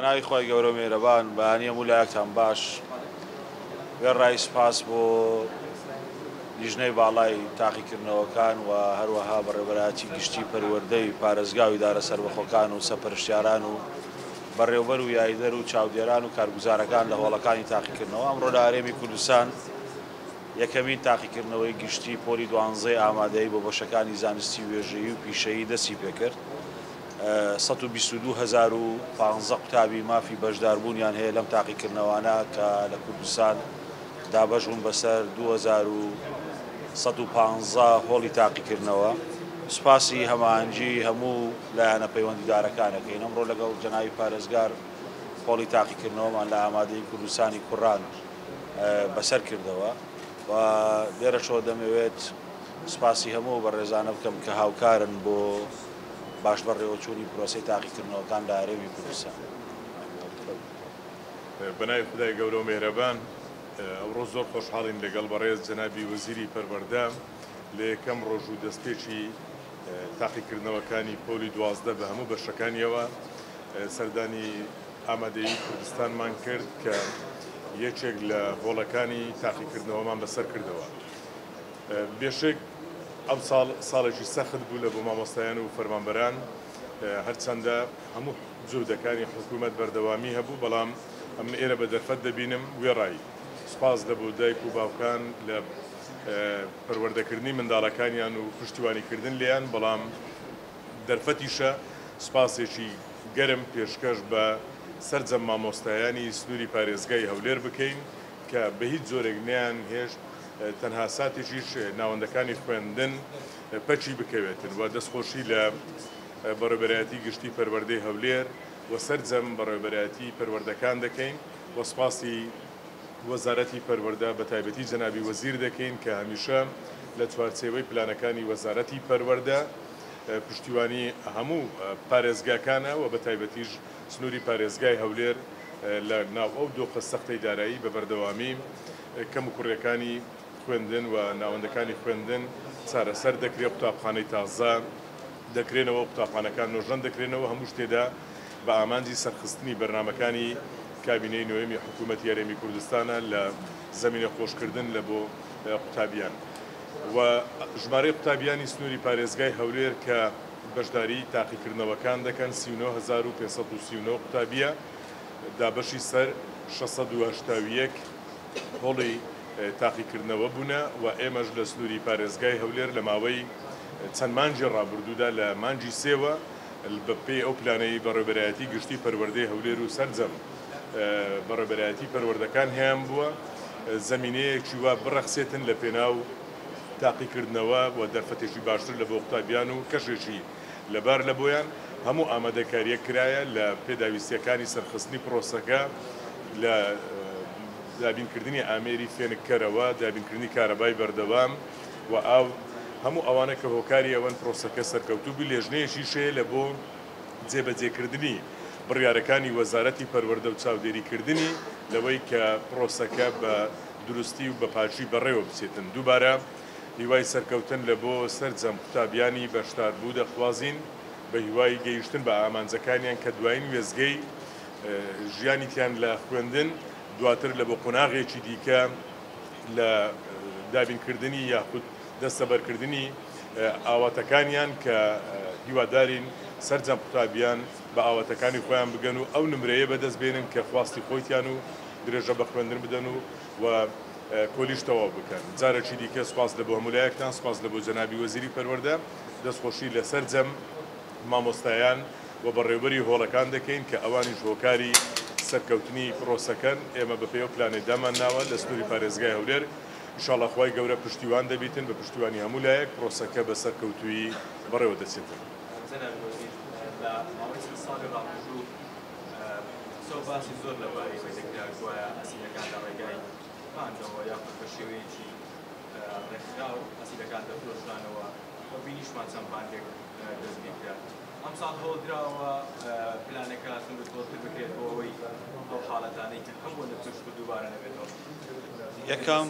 بەناوی خوای گەورە و میهرەبان بەیانی هەموو لایەکتان باش. وێڕای سوپاس بۆ لیژنەی باڵای تاقیکردنەوەکان و هەروەها بەڕێوەبەرایەتی گشتی پەروەردەی پارێزگا و ئیدارە سەربەخۆکان و سەرپەرشتیاران و بەڕێوبەر و یاریدەر و چاودێران و کارگوزارەکان لە هۆڵەکانی تاقیکردنەوە ئەمڕۆ لە هەرێمی کوردستان یەکەمین تاقیکردنەوەی گشتی پۆلی دوانزەی ئامادەیی بۆ بەشەکانی زانستی وێژەیی و پیشەیی دەستی پێکرد. 122,015 قوتابی مافی بەشداربوونیان هەیە لەم تاقیکردنەوانە کە لە کوردستان دابەش بوون بەسەر 2115 هۆڵی تاقیکردنەوە. سوپاسی هەماهەنگی هەموو لایەنە پەیوەندیدارەکان ئەکەین. ئەمڕۆ لەگەڵ جەنابی پارێزگار هۆڵی تاقیکردنەوەمان لە ئامادەیی کوردستانی کوڕان بەسەر کردەوە و لێرەشەوە دەمەوێت سوپاسی هەموو ئەو بەڕێزانە بکەم کە هاوکارن بۆ باش بەڕێوەچوونی پرۆسەی تاقیکردنەوەکان لە هەرێمی کوردستان. بەناوی خودای گەورە و مێهرەبان، ئەمڕۆ زۆر خۆشحاڵین لەگەڵ بەڕێز جەنابی وەزیری پەروەردە لە یەکەم ڕۆژ و دەستپێکی تاقیکردنەوەکانی پۆلی 12 بە هەموو بەشەکانیەوە سەردانی ئامادەیی کوردستانمان کرد کە یەکێک لە هۆڵەکانی تاقیکردنەوەمان بەسەر کردەوە. بێشک ئەمساڵ ساڵێکی سەخت بوو لە بۆ مامۆستایان و فەرمانبەران، هەرچەندە هەموو جوهدەکانی حکوومەت بەردەوامی هەبوو، بەڵام ئەمن ئێرە بە دەرفەت دەبینم وێڕای سوپاس لە بۆ دایک و باوکان لە پەروەردەکردنی منداڵەکانیان و پشتیوانیکردن لێیان، بەڵام دەرفەتیشە سوپاسێکی گەرم پێشکەش بە سەرجەم مامۆستایانی سنووری پارێزگای هەولێر بکەین کە بە هیچ جۆرێک نەیانهێشت تەنها ساتێکیش ناوەندەکانی خوێندن پەکی بکەوێتن و دەستخۆشی لە بەڕێوەبەرایەتی گشتی پەروەردەی هەولێر و سەرجەم بەڕێوەبەرایەتی پەروەردەکان دەکەین و سوپاسی وەزارەتی پەروەردە بە تایبەتی جەنابی وەزیر دەکەین کە هەمیشە لە چوارچێوەی پلانەکانی وەزارەتی پەروەردە پشتیوانی هەموو پارێزگاکانە و بە تایبەتیش سنووری پارێزگای هەولێر لە ناو ئەو دۆخە سەختەی دارایی بە بەردەوامی کەموکوڕیەکانی خوێندن و ناوەندەکانی خوێندن چارەسەر دەکرێت، قوتابخانەی تازە دەکرێنەوە، قوتابخانەکان نۆژەن دەکرێنەوە، هەموو شتێدا بە ئامانجی سەرخستنی بەرنامەکانی کابینەی نۆیەمی حکوومەتی هەرێمی کوردستانە لە زەمینە خۆشکردن لە بۆ قوتابیان و ژمارەی قوتابیانی سنووری پارێزگای هەولێر کە بەشداری تاقیکردنەوەکان دەکەن 39,539 قوتابیە دابەشی سەر 681 هۆڵی تاقیکردنەوە بوونە و ئێمەش لە سنووری پارێزگای هەولێر لە ماوەی چەند مانگی ڕابردوودا لە مانگی سێوە بەپێی ئەو پلانەی بەڕێوەبەرایەتی گشتی پەروەردەی هەولێر و سەرجەم بەڕێوەبەرایەتی پەروەردەکان هەیان بووە زەمینەیەکی وا بڕەخسێتن لە پێناو تاقیکردنەوە و دەرفەتێکی باشتر لە بۆ قوتابیان و کەشێکی لەبار لە بۆیان هەموو ئامادەکارییەک کرایە لە پێداویستییەکانی سەرخستنی پرۆسەکە لە دابینکردنی ئامێری فێنککەرەوە، دابینکردنی کارەبای بەردەوام و ئاو، هەموو ئەوانە کە هۆکاری ئەوەن پرۆسەکە سەرکەوتوو بی، لێژنەیەکیش هەیە لە بۆ جێبەجێکردنی بڕیارەکانی وەزارەتی پەروەردە و چاودێریکردنی لەوەی کە پرۆسەکە بە دروستی و بە پاکی بەڕێوە بچێتن. دووبارە هیوای سەرکەوتن لە بۆ سەرجەم قوتابیانی بەشداربوو دەخوازین، بە هیوای گەیشتن بە ئامانجەکانیان کە دوایین وێستگەی ژیانیتیان لە خوێندن دواتر لە بۆ قۆناغێکی دیکە لە دابینکردنی یاخود دەستەبەرکردنی ئاواتەکانیان کە هیوادارین سەرجەم قوتابیان بە ئاواتەکانی خۆیان بگەن و ئەو نمرەیە بەدەست بێنن کە خواستی خۆیتیان و درێژە بە خوێندن بدەن و و کۆلیژ تەواو بکەن. جارێکی دیکە سوپاس لە بۆ هەموو لایەکتان، سوپاس لە بۆ جەنابی وەزیری پەروەردە، دەستخۆشی لە سەرجەم مامۆستایان و بەڕێوبەری هۆڵەکان دەکەین کە ئەوانیش هۆکاری سەرکەوتنی پرۆسەکەن، ئێمە بەپێی ئەو پلانەی دامانناوە لە سنووری پارێزگای هەولێر ئیشاڵا خوای گەورە پشتیوان دەبیتن، بە پشتیوانی هەموو لایەک پرۆسەکە بە سەرکەوتوویی بەڕێوە دەچێتن. جەنابی وەزیر، لە ماوەی چەند ساڵی ڕابردوو قسە و باسی زۆر لەبارەی دەکرا گوایە ئەسیرەکان لە ڕێگای باندەوە یاخود بە شێوەیەکی ڕێکخراو ئەسیرەکان دەفرۆشرانەوە و بینیشمان چەند باندێک دەستگیرکرا. ئەمساڵ هەوڵدراوە پلانەکە توندوتۆڵتر بکرێت بۆ ئەوەی ئەو حاڵەتانەی کە هەبووە لە پێشتر دووبارە نەبێتەوە. یەکەم،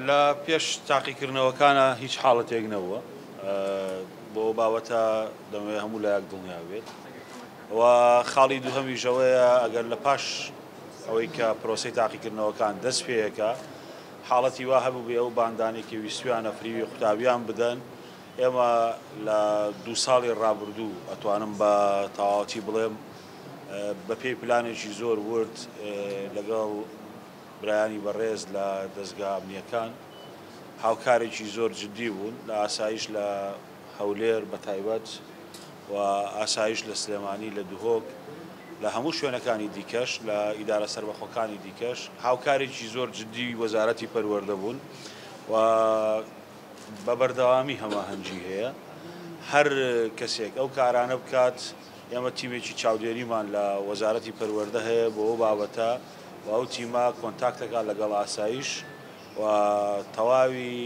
لە پێش تاقیکردنەوەکانە هیچ حاڵەتێک نەبووە. بۆ ئەو بابەتە دەمەوێت هەموو لایەک دڵنیا بێت. و خاڵی دووهەمیش ئەوەیە ئەگەر لە پاش ئەوەی کە پرۆسەی تاقیکردنەوەکان دەست پێیەکا حاڵەتی وا هەبووبێ ئەو باندانەی کە ویستویانە فریوی قوتابیان بدەن ئێمە لە دوو ساڵی ڕابردوو ئەتوانم بە تەواوەتی بڵێم بە پێی پلانێکی زۆر ورد لەگەڵ برایانی بەڕێز لە دەزگا ئەمنییەکان هاوکارێکی زۆر جدی بوون لە ئاسایش لە هەولێر بە تایبەت و ئاسایش لە سلێمانی لە دهۆک لە هەموو شوێنەکانی دیکەش لە ئیدارە سەربەخۆکانی دیکەش هاوکارێکی زۆر جدی وەزارەتی پەروەردە بوون و بە بەردەوامی هەماهەنگی هەیە هەر کەسێک ئەو کارانە بکات ئێمە تیمێکی چاودێریمان لە وەزارەتی پەروەردە هەیە بۆ ئەو بابەتە و ئەو تیمە کۆنتاکتەکە لەگەڵ ئاسایش و تەواوی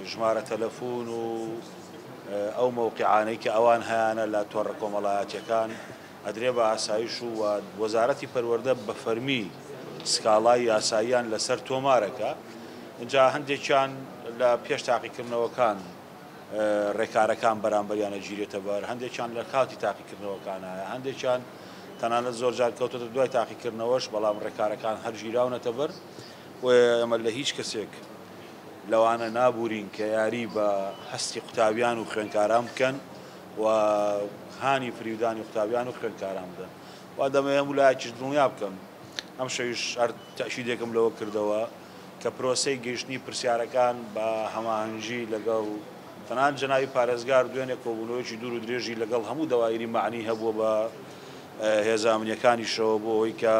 ژمارە تەلەفون و ئەو مەوقعانەی کە ئەوان هەیانە لە تۆڕە کۆمەڵایەتیەکان ئەدرێ بە ئاسایش و وەزارەتی پەروەردە بە فەرمی سکاڵای یاساییان لەسەر تۆمارەکە ئینجا هەندێکیان لە پێش تاقیکردنەوەکان ڕێکارەکان بەرامبەریان ئەگیرێتە بەر، هەندێکیان لە کاتی تاقیکردنەوەکانایە، هەندێکیان تەنانەت زۆرجار کەوتۆتە دوای تاقیکردنەوەش، بەڵام ڕێکارەکان هەر گیراونەتە بەر، بۆیە ئێمە لە هیچ کەسێک لەوانە نابورین کە یاری بە هەستی قوتابیان و خوێندکاران بکەن و هانی فریودانی قوتابیان و خوێندکاران بدەن. وا دەمەوێ هەموو لایەکیش دڵنیا بکەم، ئەمشەویش هەر تەئکیدێکم لەوە کردەوە، کە پرۆسەی گەیشتنی پرسیارەکان بە هەماهەنگی لەگەڵ تەنانەت جەنابی پارێزگار دوێنێ کۆبوونەوەیەکی دوور و درێژی لەگەڵ هەموو دەوایری مەعنی هەبووە بە هێزە ئەمنیەکانیشەوە بۆ ئەوەی کە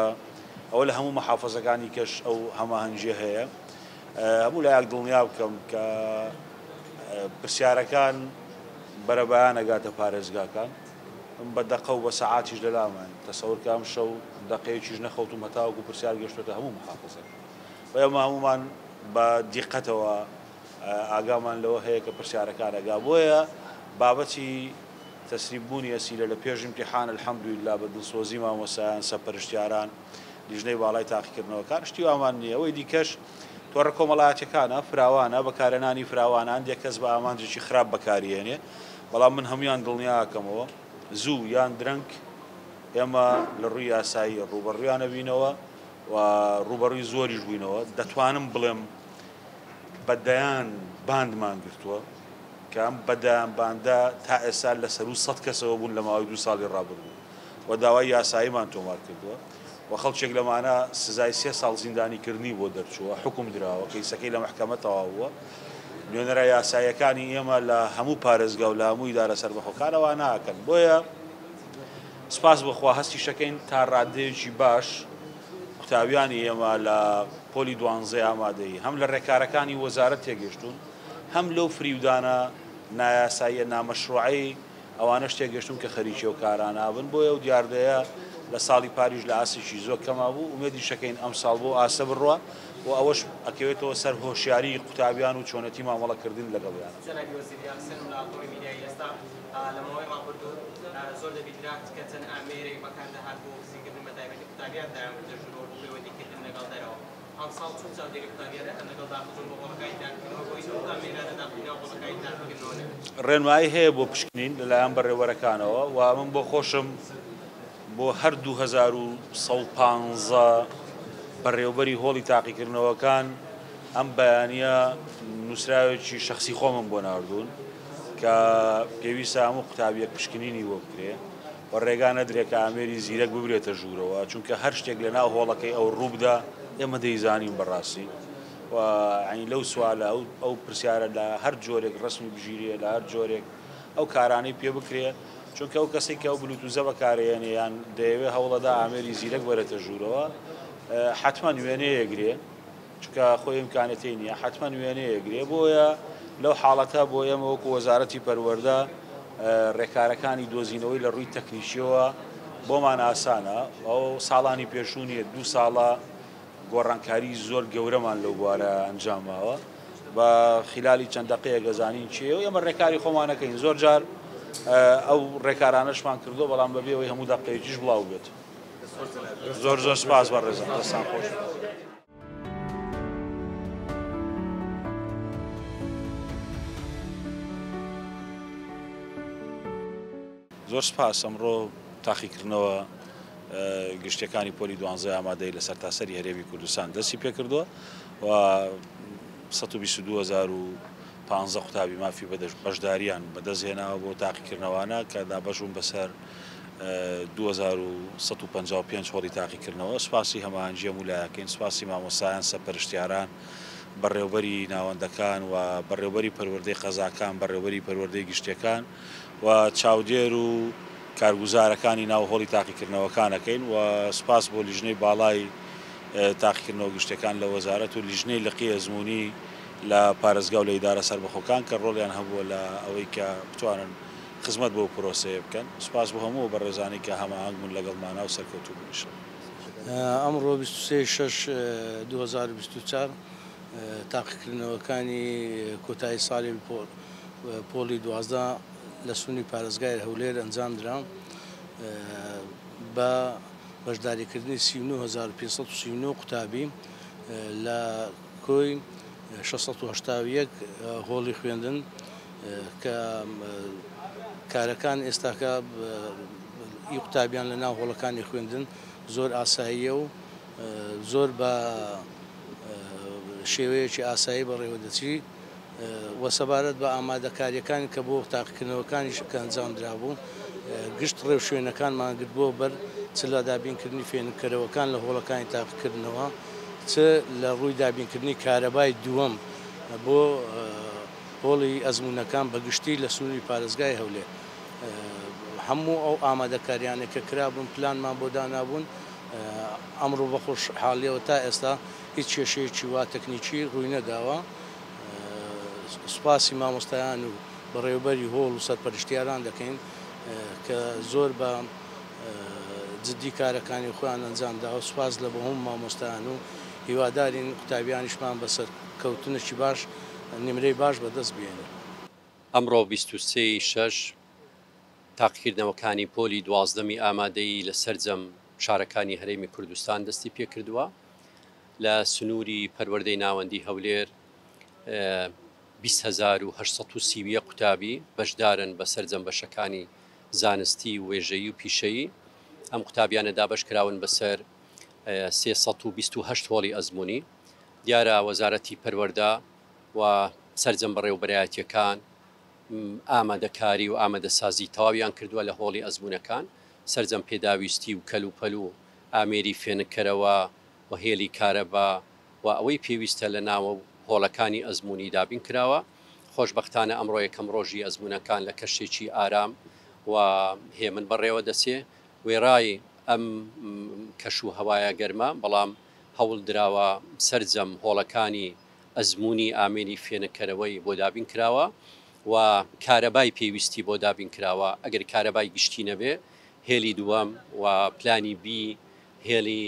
ئەوە لە هەموو محافەزەکانی کەش ئەو هەماهەنگیە هەیە هەموو لایەک دڵنیا بکەم کە پرسیارەکان بەرەبەیان ئەگاتە پارێزگاکان بە دەقە و بە سەعاتیش لەلامان تەسەور کە ئەمشەو دەقەیەکیش نەخەوتوم هەتاوەکو پرسیار گەشتۆتە هەموو محافەزەکان. ئێمە هەموومان بە دیقەتەوە ئاگامان لەوە هەیە کە پرسیارەکان ئەگا بۆیە بابەتی تەسریب بوونی ئەسیلە لە پێش ئیمتیحان الحمدللە بە دڵسۆزی مامۆستایان سەرپەرشتیاران لیژنەی باڵای تاقیکردنەوەکان شتی وامان نییە ئەوەی دیکەش تۆڕە کۆمەڵایەتیەکانە فراوانە بەکارهێنانی فراوانە هەندێک کەس بە ئامانجێکی خراپ بەکاریێنێ بەڵام من هەمویان دڵنیاکەمەوە زوو یان درەنگ ئێمە لە ڕووی یاسایی ڕووبەڕوویان ئەبینەوە و ڕووبەڕووی زۆریش بووینەوە، دەتوانم بڵێم بە دەیان باندمان گرتووە کە ئەم بە دەیان باندە تا ئێستا لە سەروو سەد کەسەوە بوون لە ماوەی دوو ساڵی ڕابردوو و داوای یاساییمان تۆمار کردووە و خەڵکێک لەمانە سزای سێ ساڵ زیندانیکردنی بۆ دەرچووە، حوکم دراوە، کەیسەکەی لە مەحکەمە تەواو بووە. نوێنەرە یاساییەکانی ئێمە لە هەموو پارێزگا و لە هەموو ئیدارە سەربەخۆکان ئەوانە ئەکەن. بۆیە سپاس بۆ خوا هەستیشەکەین تا ڕاددەیەکی باش قوتابیانی ئێمە لە پۆلی دوانزەی ئامادەیی هەم لە ڕێکارەکانی وەزارەت تێگەشتوون هەم لەو فریودانە نایاساییە نامەشروعەی ئەوانەش تێگەشتوون کە خەریکی ئەو کارانە ئەبن بۆیە ئەو دیاردەیە لە ساڵی پاریش لە ئاستێکی زۆر کەما بوو ئومێدیشەکەین ئەمساڵ بۆ ئاستە بڕوا و ئەوەش ئەکەوێتەوە سەر هۆشیاری قوتابیان و چۆنێتی مامەڵەکردن لەگەڵیان. جەنابی وەزیر یاخسەن و لە تۆڕی میدیایی ئێستا لە ماوەی ڕابردوو زۆر دەبیندرا کە چەند ئامێرێک بەکار دەهات بۆ گزینکردن بە تایبەتی قوتابیان دایانبردە ژوورەوە بۆ پەیوەندی کردن لەگەڵ دەرەوە ئەمساڵ چۆن چاودێری قوتابیان دەکەن لەگەڵ داخلبوون بۆ هۆڵەکانی تاقیکردنەوە بۆ ئەوەی ئەو ئامێرانە داخلی ناو هۆڵەکانی تاقیکردنەوە نەبن؟ ڕێنمایی هەیە بۆ پشکنین لەلایەن بەڕێوەبەرەکانەوە و من بۆ خۆشم بۆ هەر 2115 بەڕێوبەری هۆڵی تاقیکردنەوەکان ئەم بەیانیە نووسراوێکی شەخسی خۆمم بۆ ناردوون کە پێویستە هەموو قوتابیەک پشکنینی بۆ بکرێ و ڕێگا نەدرێ کە ئامێری زیرەک ببرێتە ژوورەوە چونکە هەر شتێک لە ناو هۆڵەکەی ئەو ڕووبدا ئێمە دەیزانین بەڕاستی و یانی لەو سوالە ئەو ئەو پرسیارە لە هەر جۆرێک ڕەسمی بگیرێ لە هەر جۆرێک ئەو کارانەی پێ بکرێ چونکە ئەو کەسێک کە ئەو بلوتوزە بەکارێنێ یان دەیەوێ هەوڵەدا ئامێری زیرەک بەرێتە ژوورەوە حتمما وێنەیەگرێ چونکە خۆی ئیمکانێتەی نییە حەتمەن وێنەیەگرێ بۆیە لەو حاڵەتە بۆ ئێمە وەکو وەزارەتی پەروەردە ڕێکارەکانی دۆزینەوەی لە ڕووی تەکنیکیەوە بۆمان ئاسانە ئەو ساڵانی پێشوو نییە دوو ساڵە گۆڕانکاری زۆر گەورەمان لەو بوارە ئەنجاماوە بە خلالی چەند دەقەیەک ئەزانین چییە و ئێمە ڕێکاری خۆمانەکەین زۆر جار ئەو ڕێکارانەشمان کردو بەڵام بەبێ ئەوەی هەموو دەقەیەکیش بڵاو بێت. زۆر زۆر سپاس بەڕێزم دەستان خۆش. زۆر سپاس ئەمڕۆ. تاقیکردنەوە گشتیەکانی پۆلی دوانزەی ئامادەیی لە سەرتاسەری هەرێمی کوردستان دەستی پێکردووە و 122,015 قوتابی مافی بەشداریان بەدەستهێناوە بۆ تاقیکردنەوانە کە دابەش بوون بەسەر 2155 هۆڵی تاقیکردنەوە. سوپاسی هەماهەنگی هەموو لایەکەین، سوپاسی مامۆستایان، سەرپەرشتیاران، بەڕێوبەری ناوەندەکان و بەڕێوبەری پەروەردەی قەزاکان، بەڕێوبەری پەروەردەی گشتیەکان و چاودێر و کارگوزارەکانی ناو هۆڵی تاقیکردنەوەکان ئەکەین و سوپاس بۆ لیژنەی باڵای تاقیکردنەوە گشتیەکان لە وەزارەت و لیژنەی لقی ئەزموونی لە پارێزگا و لە ئیدارە سەربەخۆکان کە ڕۆڵیان هەبووە لە ئەوەی کە بتوانن خزمەت بەو پرۆسەیە بکەن. سوپاس بۆ هەموو ئەو بەڕێزانەی کە هەماهەنگ بوون لەگەڵمانا و سەرکەوتوو بوون ان شاء اللە. ئەمڕۆ 23 شەش 2024 تاقیکردنەوەکانی کۆتایی ساڵی پۆلی 12 لە سنووری پارێزگای هەولێر ئەنجامدرا بە بەشداریکردنی 39539 قوتابی لە کۆی 681 هۆڵی خوێندن کە کارەکان ئێستاکە ئی قوتابیان لە ناو هۆڵەکانی خوێندن زۆر ئاساییە و زۆر بە شێوەیەکی ئاسایی بەڕێوە دەچی و سەبارەت بە ئامادەکارییەکان کە بۆ تاقیکردنەوەکانیش کە ئەنجام درابوو گشت ڕێوشوێنەکانمان گرتبووە بەر چ لە دابینکردنی فێنککەرەوەکان لە هۆڵەکانی تاقیکردنەوە چ لە ڕووی دابینکردنی کارەبای دووەم بۆ هۆڵی ئەزموونەکان بە گشتی لە سنووری پارێزگای هەولێر. هەموو ئەو ئامادەکاریانەی کە کرابوون پلانمان بۆ دانابوون ئەمڕۆ بە خۆشحاڵیەوە تا ئێستا هیچ کێشەیەکی وا تەکنیکی ڕووی نەداوە. سوپاسی مامۆستایان و بەڕێوەبەری هۆڵ و سەرپەرشتیاران دەکەین کە زۆر بە جدی کارەکانی خۆیان ئەنجام داوە. سوپاس لە بۆ هەموو مامۆستایان و هیوادارین قوتابیانیشمان بە سەرکەوتنێکی باش نمرەی باش بەدەست بێنن. ئەمڕۆ 23 ی شەش تاقیکردنەوەکانی پۆلی دوازدەمی ئامادەیی لە سەرجەم شارەکانی هەرێمی کوردستان دەستی پێکردووە. لە سنووری پەروەردەی ناوەندی هەولێر 20,831 قوتابی بەشدارن بە سەرجەم بەشەکانی زانستی و وێژەیی و پیشەیی. ئەم قوتابیانە دابەشکراون بەسەر 328 هۆڵی ئەزموونی. دیارە وەزارەتی پەروەردە و سەرجەم بەڕێوەبەرایەتییەکان ئامادەکاری و ئامادەسازی تەواویان کردووە لە هۆڵی ئەزموونەکان، سەرجەم پێداویستی و کەلوپەل و ئامێری فێنککەرەوە و هێلی کارەبا و ئەوەی پێویستە لە ناو هۆڵەکانی ئەزموونی دابین کراوە. خۆشبەختانە ئەمڕۆ یەکەم ڕۆژی ئەزموونەکان لە کەشێکی ئارام و هێمن بەڕێوە دەچێ. وێڕای ئەم کەش و هەوایە گەرمە، بەڵام هەوڵ دراوە سەرجەم هۆڵەکانی ئەزموونی ئامێری فێنککەرەوەی بۆ دابین کراوە و کارەبای پێویستی بۆ دابین کراوە، ئەگەر کارەبای گشتی نەبێ هێلی دووەم و پلانی بی هێلی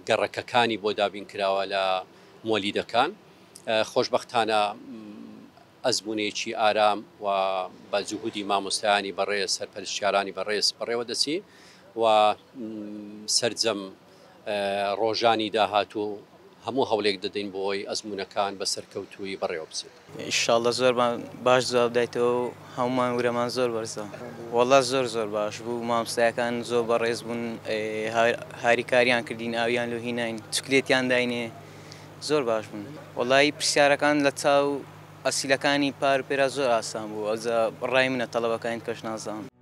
گەڕەکەکانی بۆ دابین کراوە لە مۆلیدەکان. خۆشبەختانە ئەزموونێکی ئارام و بە جوهودی مامۆستایانی بەڕێز، سەرپەرشتیارانی بەڕێز بەڕێوە دەچی و سەرجەم ڕۆژانی داهاتوو هەموو هەوڵێک دەدەین بۆ ئەوەی ئەزموونەکان بە سەرکەوتوویی بەڕێوە بچێت. ئیشاڵڵە زۆرمان باش جواب دایتەوە و هەموومان ورەمان زۆر بەرزە. وەڵا زۆر زۆر باش بوو مامۆستایەکان زۆر بەڕێز بوون هاریکاریان کردین ئاویان لۆ هیناین چکلێتیان داینێ زۆر باش بوون. وەڵایی پرسیارەکان لە چاو ئەسیلەکانی پار و پێرا زۆر ئاسان بوو ئەوجا ڕای منە تەڵەبەکانی تکەش نازانم.